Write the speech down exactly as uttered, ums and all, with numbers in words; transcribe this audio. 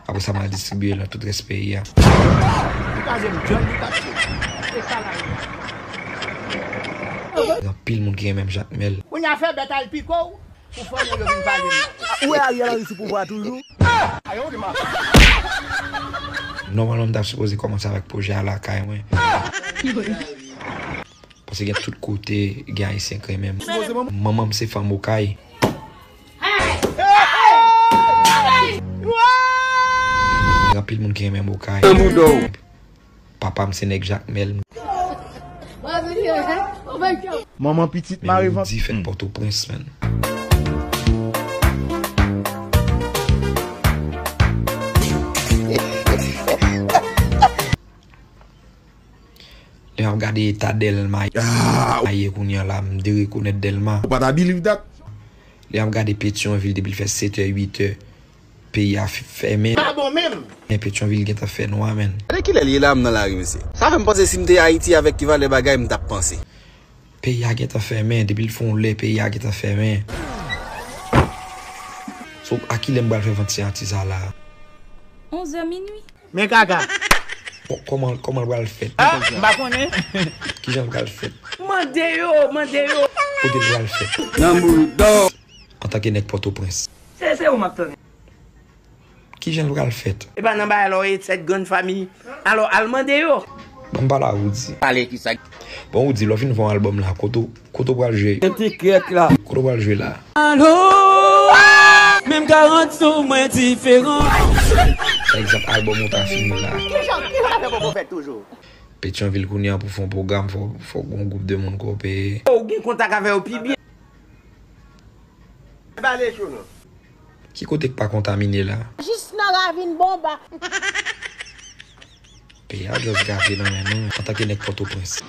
Apre sa, m al distribiye l nan tout rès peyi a. Gen anpil moun ki renmen m Jakmèl. Kounye a fè bèt al pike w pou fanmi w yo vin pale m. Ou wè Ariel Henry sou pouvwa toujou? Nòmalman, m t ap sipoze kòmanse avèk pwojè a lakay mwen. Paske gen tout kote, gen Ayisyen k renmen m. Manman m se fanm Okay. Gen anpil moun ki renmen m Okay. Papa m se nèg Jakmèl. Manman pitit mare vant. Men Roody fèt Pòtoprens, menn. Lè m ap gade eta Dèlma ye kounye a la, m derekonèt Dèlma. Ou pa ta believe that? Lè m ap gade Petyonvil depi l fè sèt è, uit è, peyi a f-, fèmen. Pa bon menm. Men Petyonvil gentan fè nwa, menn. Gade kilè l ye la, m nan lari, mesye. Sa fè m panse si m te Ayiti avèk ki valè bagay m t ap panse. Peyi a gentan fèmen, depi l fè yon lè, peyi a gentan fèmen. So, a kilè m pral fè vant siyati sa la? Onz è minui. Men kaka. Bon, kòman, kòman l pral fèt? Ah, m pa konnen. Kijan l pral fèt? Mande yo, mande yo. Kote l pral fèt? Nan Bouldo. Antanke nèg Pòtoprens. Se, se ou m ap tann. Kijan l pral fèt? E pa nan bagay la w ye, sèt grann fanmi. Alò, al mande yo. Ban m pale a Roody. Pale kisa? Bon, Roody, lè w fin fè yon albòm la, kote w, kote w pral jwe? Gen ti krèk la. Kote w pral jwe la? Alo! Menm karant sou mwen diferan. Pa egzanp, albòm ou ta fini la. Kijan, kijan afè poko fèt toujou? Petyonvil kounye a pou fè yon pwogram, fò, fò gen yon gwoup de moun ke w peye. Ou gen kontak avè yo pi byen. Ki kote k pa kontamine la? Jis nan ravin Bonba. Peyi a just gate nan men nou, antanke nèg Pòtoprens.